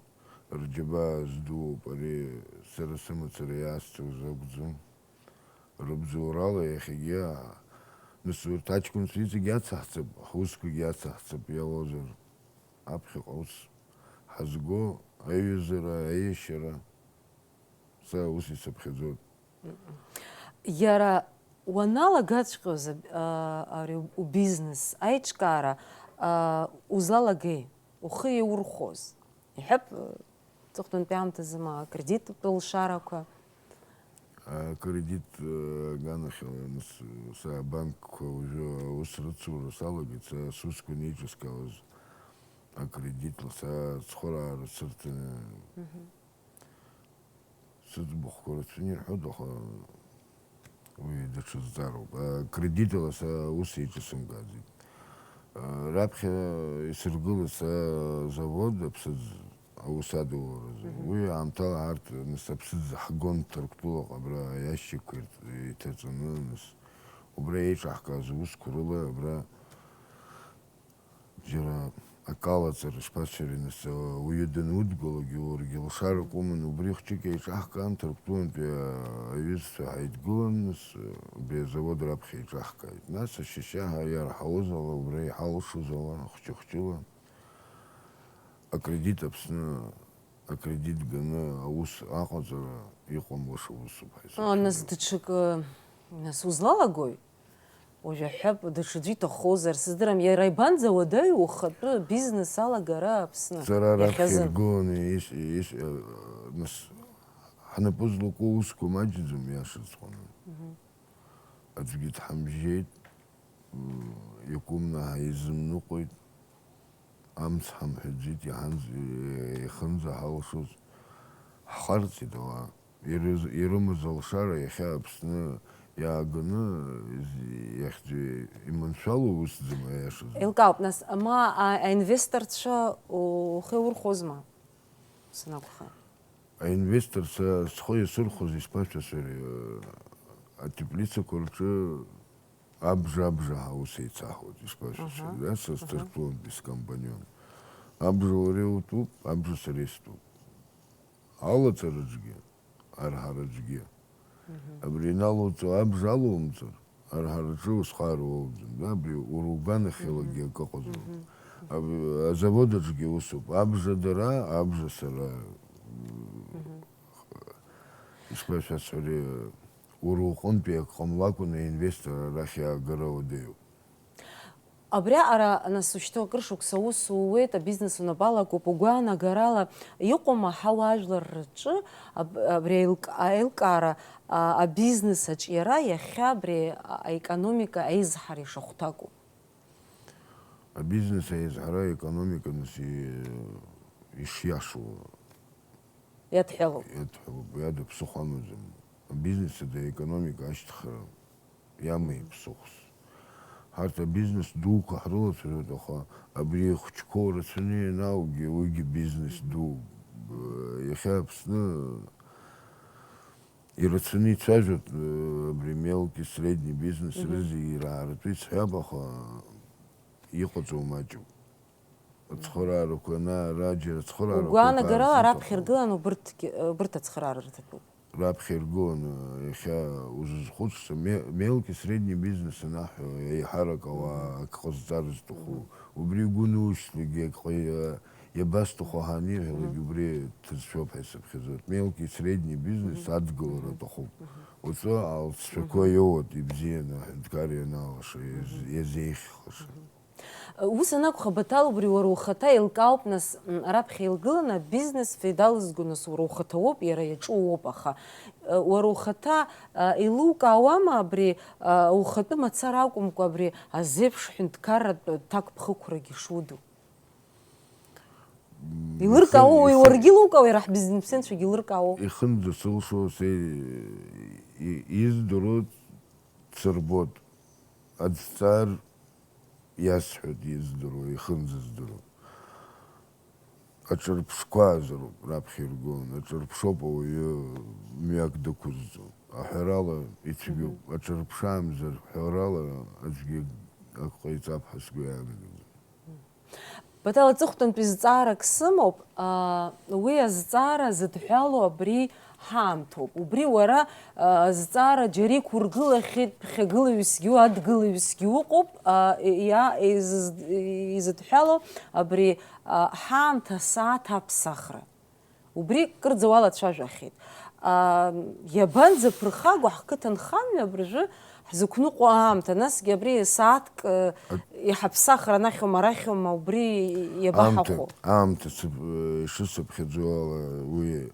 Рџьабаа здууп ари, сара сымацара иаасҭоз акәӡам. Рыбзоурала иахьагьы, нас урҭ аҷкәынцәа иҵегь ацаҳҵап, ҳусқәагьы ацаҳҵап, иауазар, аԥхьаҟа ус ҳазго аиҩызара, аиашьара, сара ус исыԥхьаӡоит. Иара уаналагаҵәҟьоз, а, ари убизнес аиҿкаара, а, узлалагеи? Ухы иаурхәоз? Иҳәап, ҵыхәтәантәи аамҭазы ма акредиттә лшарақәа. Акредит, э, аганахьала, нас, са абанкқәа уажәы аус рыцура салагеит, са сусқәа анеиҿыскаауаз акредитла, са ацхыраара сырҭаны. Мгм. Сыӡбахәқәа рацәаны ирҳәоит, аха уи даҽа зҵаароуп. А, кредитала са ус еиҿысымгаӡеит. Раԥхьа исыргылаз азавод аԥсыӡ аус адуларазы. Уи аамҭала ҳарҭ нас аԥсыӡ ҳгон Ҭырқәтәылаҟа, абра аиашьыкқәа ирт-, иҭаҵаны, нас убра еиҿаҳкааз аусқәа рыла абра џьара акалаҵара шԥацәажәари, нас, ауаҩы данудгылогьы уаргьы лшарак уман, убри хәҷык еиҿаҳкаан, Ҭырқәтәылантәи аҩызцәа ҳаидгылан, нас, убри азавод раԥхьа еиҿаҳкааит. Нас ашьашьаҳәа иара ҳаузала убра иҳалшоз ала хәҷы-хәҷыла акредит Аԥсны, акредит ганы аус аҟаҵара иҟамлаша усуп ҳәа А, нас исыԥхьаӡоит. Даҽакы, нас узлалагои? Уажә аҳәап, даҽаӡәы иҭахозар, сыздырам, иара ибанӡа уадаҩу ухатәы бизнес алагара Аԥсны? Сара раԥхьа иахьазын. Иргыланы ис-, ис-, э, нас, ҳнапы злаку аусқәа маҷӡам, иашаҵәҟьаны. Мгм. Аӡәгьы дҳамжьеит, м, иакәымны ҳаизымныҟәеит, амц ҳамҳәаӡеит, иҳанз-, ихынӡаҳалшоз ҳхарҵеит ауаа. Ирыз-, ирымаз алшара иахьа Аԥсны иааганы из-, иахьӡ-, иманшәало усӡам, аиашазы. Еилкаауп, нас, ма а-, аинвесторцәа ухы иаурхәозма, санакәха? Аинвесторцәа схы иасырхәоз исԥашәасырҩы, атеплицақәа рҿы абжа-абжа ҳәа аус еицаҳуеит, ишԥашәасҳәари, Аҳа, да, са аҳа. Сҭырқәтәылантәи скомпанион. Абжа уара иутәуп, абжа сара истәуп. Алаҵараҿгьы, арҳараҿгьы. Мгм. Абри иналоуҵо абжа алоумҵар, арҳараҿы усхар уоуӡом, да, абри уара угәанахьалагьы Мгм. акы ыҟаӡам. Мгм. Аб-, азавод аҿгьы усуп, абжа дара, абжа сара. Мгм. Ишԥашәасҳәари, уара уҟынтәи ак ҟамлакәаны аинвестор арахь иаагара уадаҩуп. Абриаҟара, нас, ушьҭоу акыр шықәса аус ууеит, абизнес унапы алакуп, угәаанагарала иҟоума ҳауаажәлар рҿы аб-, абри аилк-, аилкаара, а, абизнес аҿиара иахьа абри аекономика аизҳара ишахәҭаку? Абизнес аизҳара аекономика, нас, и-, ишиашоу. Иадҳәалоуп. Иадҳәалоуп, уи ада ԥсыхәа амаӡам. Абизнес ада аекономика ашьҭхара иамеи ԥсыхәс. Ҳарҭ абизнес дуқәа ҳрылацәажәоит, аха абри ихәҷқәоу рацәаны ианааугьы, уигьы бизнес ду. Иахьа Аԥсны ирацәаны ицәажәоит, абри мелки, средний бизнес Мгм. рызегьы ирааратәы исҳәап, аха иҟаҵоу маҷуп. Ацхыраарақәа, ана, ара, џьара ацхыраарақәа Угәаанагарала укаарҵәҟьа раԥхьа ҟалоит. Иргыланы убырҭгьы, убырҭ ацхыраара рҭатәуп. Раԥхьа иргыланы, иахьа узызхәыцша, ме-, мелки, средний бизнес анаҳҳәо, еиҳарак ауаа Мгм. ак ҟазҵар зҭаху. Мгм. Убри игәы нушьҭлакгьы, ак ҟа-, иабасҭаху ҳаниҳәалак, Мгм. убри ҭыӡшәоуп ҳәа исыԥхьаӡоит. Мелки, средний бизнес Мгм. адгылара Мгм. аҭахуп. Мгм. Уаҵәы алҵшәақәа Мгм. иоуеит, ибзианы аҳәынҭқар ианалаша, иаз-, Мгм. иазеиӷьхаша. Мгм. Ус анакәха, Баҭал, убри уара ухаҭа еилкаауп, нас, м, раԥхьа илгыланы абизнес феидалызго, нас, уара ухаҭа уоуп, иара иаҿу уоуп, аха, э, уара ухаҭа, э, еилукаауама абри, э, ухатәы мацара акәымкәа, абри азеиԥш ҳәынҭқарратә ҭакԥхықәрагьы шуду? М, Илыркаауоу, ихы-, уи ихы-, уаргьы илукаауеи, иара ҳбизнесменцәагьы илыркаауоу? Ихынӡасылшо, се-, и-, издыруа дсырбот. Аӡҵар иасҳәоит издыруа, ихынӡаздыруа. Аҿырԥшқәа азыруп раԥхьа иргыланы, аҿырԥшоуп ауаҩы мҩак дықәызҵо. Аҳәарала ицәгьоуп, Мгм. аҿырԥшаамзар ҳәарала аӡәгьы ак ҟаиҵап ҳәа сгәы иаанагом. Баҭал, аҵыхәтәантәи зҵаарак сымоуп, аа, уи азҵаара зыдҳәалоу абри ҳаамҭоуп. Убри уара, аа, азҵаара џьара иқәургылахьеит, ԥхьагылаҩысгьы, адгылаҩысгьы уҟоуп, аа, иа-, изыз-, изыдҳәалоу абри, аа, ҳаамҭа асааҭ аԥсахра. Убри кырӡа уалацәажәахьеит. Аа, иабанӡаԥырхагоу ҳқыҭанхамҩа абыржәы ҳзықәныҟәо аамҭа, насгьы абри сааҭк, э, Ат- иҳаԥсахыр анахьоума, арахьоума, убри Аамҭа, иабаҳахәо? Аамҭа сыԥ-, э, ишысыԥхьаӡо ала, уи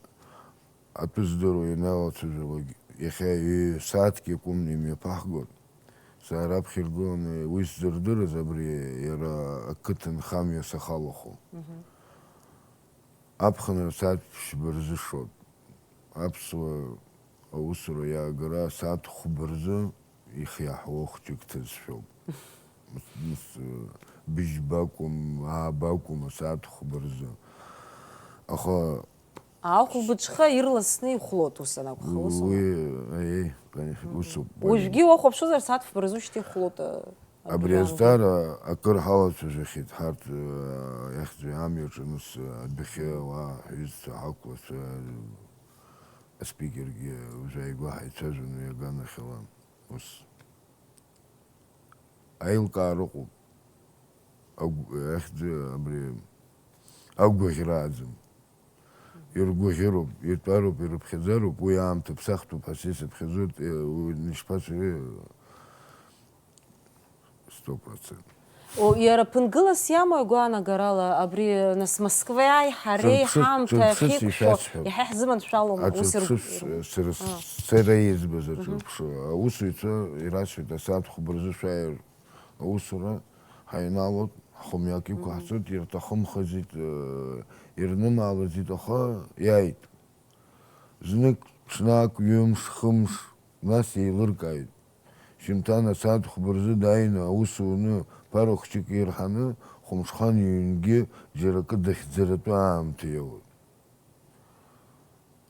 атәы здыруа ианалацәажәалак, иахьа ҩ-, сааҭк иакәымны имҩаԥаҳгоит. Сара раԥхьа иргыланы уи сзырдырыз абри иара ақыҭанхамҩа сахалахо. Мгм. Аԥхынра сааҭ ԥшьба рзы шоит. Аԥсуа аусура иаагара асааҭ хәба рзы ихиаҳәуа хәҷык ҭызшәоуп. Мс-, мс-, Быжьба акәым, ааба акәым асааҭ хәба рзы. Аха Ахәылбыҽха ирласны ихәлоит ус анакәха, ус ала. Уи, аиеи, конечно, усоуп. Уажәгьы уахәаԥшызар, сааҭ фба рзы ушьҭа ихәлоит, а, Абри адәы азҵаара акыр ҳалацәажәахьеит ҳарҭ, э, иахьӡу амҩаҿы, нас, э, адәахьы ауаа ҳҩызцәа ҳақәлацәа, э, аспикергьы уажә ааигәа ҳаицәажәон уи аганахьала. Ус. Аилкаара ыҟоуп. Агә-, ахьӡы абри агәаӷьра аӡым. Иргәаӷьыроуп, иртәароуп, ирыԥхьаӡароуп, уи аамҭа ԥсахтәуп ҳәа са исыԥхьаӡоит, э, уи ишԥацәажәои, сто процент. О, иара ԥынгылас иамоу агәаанагарала, абри, нас, Москвеи ҳареи Ҿырԥшы-, ҳаамҭа ҿырԥшыс ахьеиқәшәо, ишәасҳәап. иаҳа иаҳзыманшәалома, ус иргәаӷьроуп. Аҿырԥшыс, сара, сара еиӡбаз аҿырԥшы. Аусуҩцәа ирасҳәеит асааҭ хәба рзы шәааир аусура, ҳаиналоит, ҳхәымҩак иқәаҳҵоит, ирҭахымхаӡеит, э, ирнымаалаӡеит, аха иааит. Знык, ҽнак, ҩымш, хымш, нас еилыркааит. Шьымҭан асааҭ хәба рзы дааины аус уны, ԥара хәҷык ирҳаны, хәымҽхан ҩынгьы џьара акы дахьӡаратәы аамҭа иоуеит.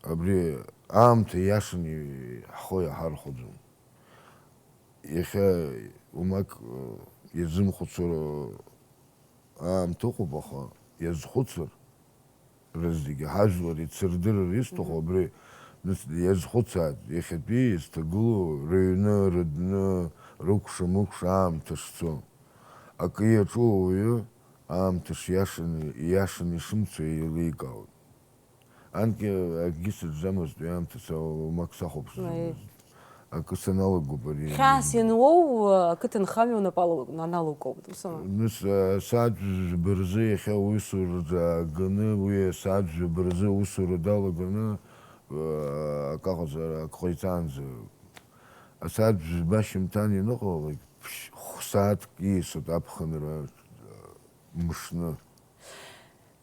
Абри аамҭа иашаны ҳхы иаҳархәаӡом. Иахьа уамак, э, иазымхәыцыр аамҭа ыҟоуп, аха иазхәыцыр, рызегьы ҳажәлар ицырдырыр исҭаху абри, нас, иазхәыцааит, иахьатәи изҭагылоу рыҩны, рыдны, рыкәша-мыкәша аамҭа шцо. Акы иаҿу ауаҩы аамҭа шиашаны, ииашаны ишымцо еиликаауеит. Анкьа акгьы сыӡӡамызт уи аамҭа, са уамак сахәаԥшӡомызт. Акы саналагоуп ари. Хьаас иануоу, ақыҭанхамҩа унапала аналукоуп, ус ама? Нас, асааҭ жәба рзы иахьа усура дааганы, уи асааҭ жәба рзы аусура далаганы, акы аҟазар, акы ҟаиҵаанӡа, асааҭ жәба шьымҭан ианыҟалалак, ԥшь-, хә-сааҭк ииасуеит аԥхынра, мшны.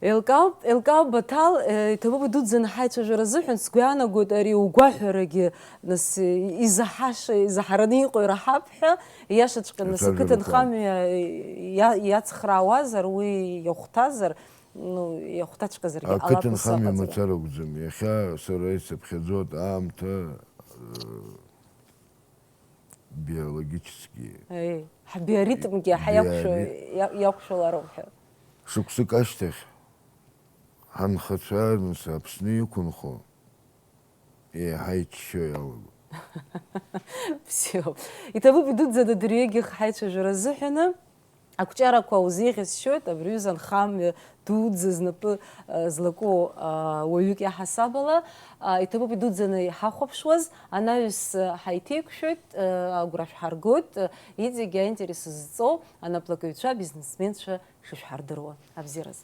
Елкаал, Елкаал Баҭал, э, иҭабуп идуӡӡаны ҳаицәажәара азыҳәан, сгәы иаанагоит ари угәаҳәарагьы, нас, э, изаҳаша, изаҳараны иҟоу ираҳап ҳәа, иашаҵәҟьа, нас, Ацәажәарақәа. Ақыҭанхамҩа, э, иа-, иацхраауазар, уи иахәҭазар, ну, иахәҭаҵәҟьазаргьы ҟалап ус Ақыҭанхамҩа аҟаҵара. Мацара акәӡам, иахьа сара исыԥхьаӡоит аамҭа, э, биологически. Еи, ҳбиоритмгьы ҳа иақәшәо, Биори- иа-, иақәшәалароуп ҳәа. Шықәсык ашьҭахь ҳанхацәа, нас, Аԥсны иқәынхо, еиҳа иччо иалагоит. Бзиоуп. Иҭабуп идуӡӡаны дырҩегьых ҳаицәажәара азыҳәаны. Ақәҿиарақәа узеиӷьасшьоит, абри ҩыза нхамҩа дуӡӡа знапы, а, злаку, а, уаҩык иаҳасаб ала. А, иҭабуп идуӡӡаны иҳахәаԥшуаз, анаҩс, а, ҳаиҭеиқәшәоит, а, агәра шәҳаргоит, а, иҵегь аинтерес зҵоу анаплакыҩцәа, абизнесменцәа шышәҳардыруа. Абзиараз.